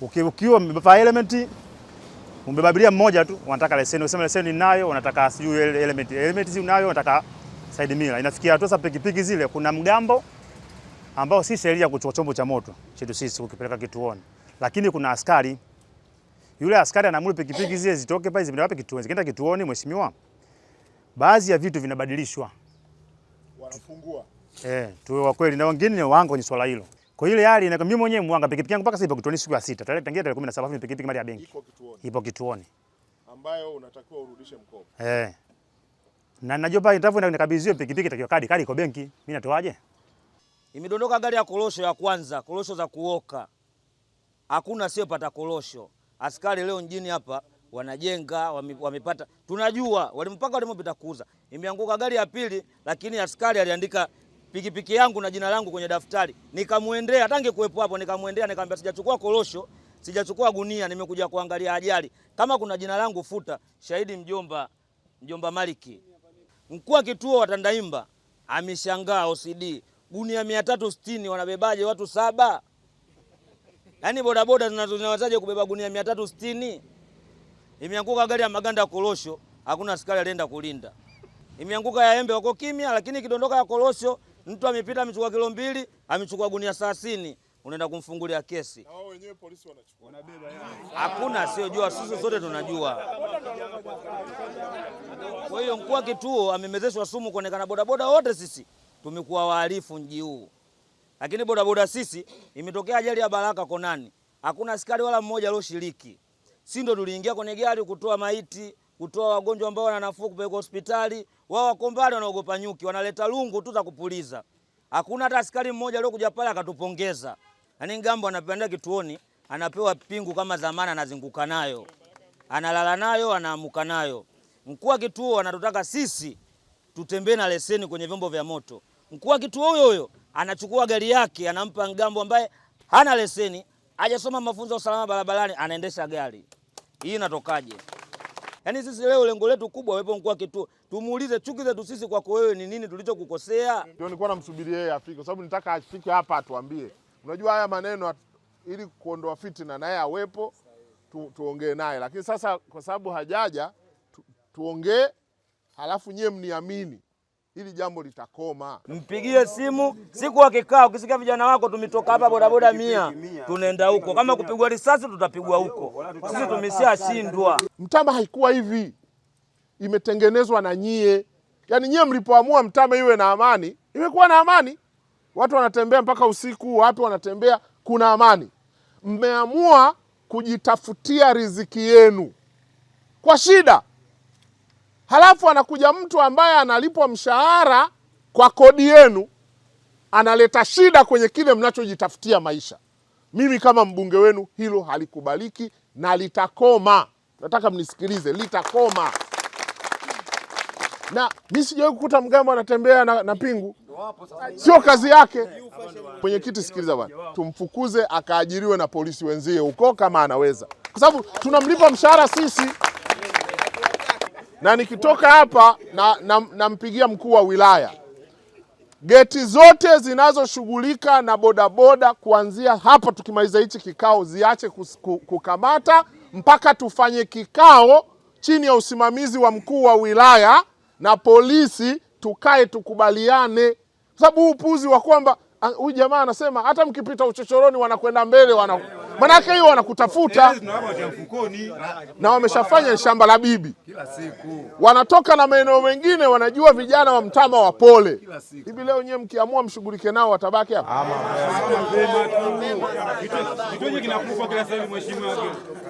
Ukiwa umevaa helmet, umbeba abiria mmoja tu, wanataka leseni. Usema leseni ninayo, wanataka sijui helmet. Helmet si unayo, wanataka side mirror. Inafikia hatua sasa pikipiki zile kuna mgambo ambao si sheria kuchukua chombo cha moto chetu sisi ukipeleka kituoni. Lakini kuna askari. Yule askari anaamuru pikipiki zile zitoke pale ziende wapi kituoni. Zikienda kituoni, mheshimiwa, baadhi ya vitu vinabadilishwa. Wanafungua. Tuwe wa kweli na wengine ni wango kwenye swala hilo. Kwa ile hali na mimi mwenyewe mwanga pikipiki yangu mpaka sasa ipo kituoni siku ya 6. Tarehe tangia tarehe 17 pikipiki mali ya benki. Iko kituoni. Ipo kituoni. Ambayo unatakiwa urudishe mkopo. Na najua pale nitavyo nikabidhiwe pikipiki itakiwa kadi iko benki. Mimi natoaje? Imedondoka gari ya korosho ya kwanza, korosho za kuoka. Hakuna siyopata korosho. Askari leo mjini hapa wanajenga, wamepata. Tunajua walimpaka walimopita kuuza. Imeanguka gari ya pili, lakini askari aliandika pikipiki yangu na jina langu kwenye daftari. Nikamuendea, hata angekuepo hapo nikamuendea, nikamwambia sijachukua korosho, sijachukua gunia, nimekuja kuangalia ajali. Kama kuna jina langu futa. Shahidi mjomba Maliki. Mkuu wa kituo wa Tandaimba ameshangaa OCD. Gunia 360 wanabebaje watu 7? Yaani bodaboda zinawezaje kubeba gunia 360? Imeanguka gari ya maganda ya korosho, hakuna askari alienda kulinda. Imeanguka ya embe wako kimya, lakini ikidondoka ya korosho, mtu amepita amechukua kilo 2, amechukua gunia 30, unaenda kumfungulia kesi. Na wao wenyewe polisi wanachukua. Hakuna asiyojua, sisi sote tunajua. Kwa hiyo mkuu wa kituo amemezeshwa sumu kuonekana bodaboda wote sisi tumekuwa wahalifu mji huu. Lakini bodaboda sisi imetokea ajali ya Baraka Konani, hakuna askari wala mmoja alioshiriki. Sisi ndo tuliingia kwenye gari kutoa maiti, kutoa wagonjwa ambao wana nafuu kupeleka hospitali. Wao wako mbali wanaogopa nyuki, wanaleta lungu tu za kupuliza. Hakuna hata askari mmoja aliyokuja pale akatupongeza. Yaani ngambo anapanda kituoni, anapewa pingu kama zamani, anazunguka nayo. Analala nayo, anaamuka nayo. Mkuu wa kituo anatutaka sisi tutembee na leseni kwenye vyombo vya moto. Mkuu wa kituo huyo huyo anachukua gari yake anampa ngambo ambaye hana leseni, hajasoma mafunzo ya usalama barabarani, anaendesha gari. Hii inatokaje? Yaani sisi leo lengo letu kubwa wepo mkuu wa kituo, tumuulize chuki zetu sisi kwako wewe ni nini tulichokukosea? Ndio nilikuwa namsubiria yeye afike kwa sababu nitaka afike hapa atuambie. Unajua haya maneno ili kuondoa fitina na yeye awepo tuongee naye. Lakini sasa kwa sababu hajaja tuongee, halafu nyie mniamini hili jambo litakoma. Mpigie simu siku akikaa, ukisikia vijana wako tumetoka hapa bodaboda 100 tunaenda huko, kama kupigwa risasi tutapigwa huko. Sisi tumeshashindwa. Mtama haikuwa hivi, imetengenezwa na nyie. Yaani nyie mlipoamua Mtama iwe na amani, imekuwa na amani. Watu wanatembea mpaka usiku, watu wanatembea, kuna amani. Mmeamua kujitafutia riziki yenu kwa shida. Halafu anakuja mtu ambaye analipwa mshahara kwa kodi yenu, analeta shida kwenye kile mnachojitafutia maisha. Mimi kama mbunge wenu, hilo halikubaliki na litakoma. Nataka mnisikilize, litakoma. Na mimi sijawahi kukuta mgambo anatembea na pingu. Sio kazi yake. Mwenyekiti, sikiliza bwana, tumfukuze akaajiriwe na polisi wenzie huko kama anaweza, kwa sababu tunamlipa mshahara sisi. Na nikitoka hapa nampigia mkuu wa wilaya, geti zote zinazoshughulika na bodaboda kuanzia hapa tukimaliza hichi kikao ziache kukamata mpaka tufanye kikao chini ya usimamizi wa mkuu wa wilaya na polisi, tukae tukubaliane. Kwa sababu huu upuzi wa kwamba huyu jamaa anasema hata mkipita uchochoroni wanakwenda mbele, manake hiyo wanakutafuta. Na wameshafanya shamba la bibi. Wanatoka na maeneo mengine, wanajua vijana wa Mtama wapole. Hivi leo nyewe mkiamua mshughulike nao watabaki hapa?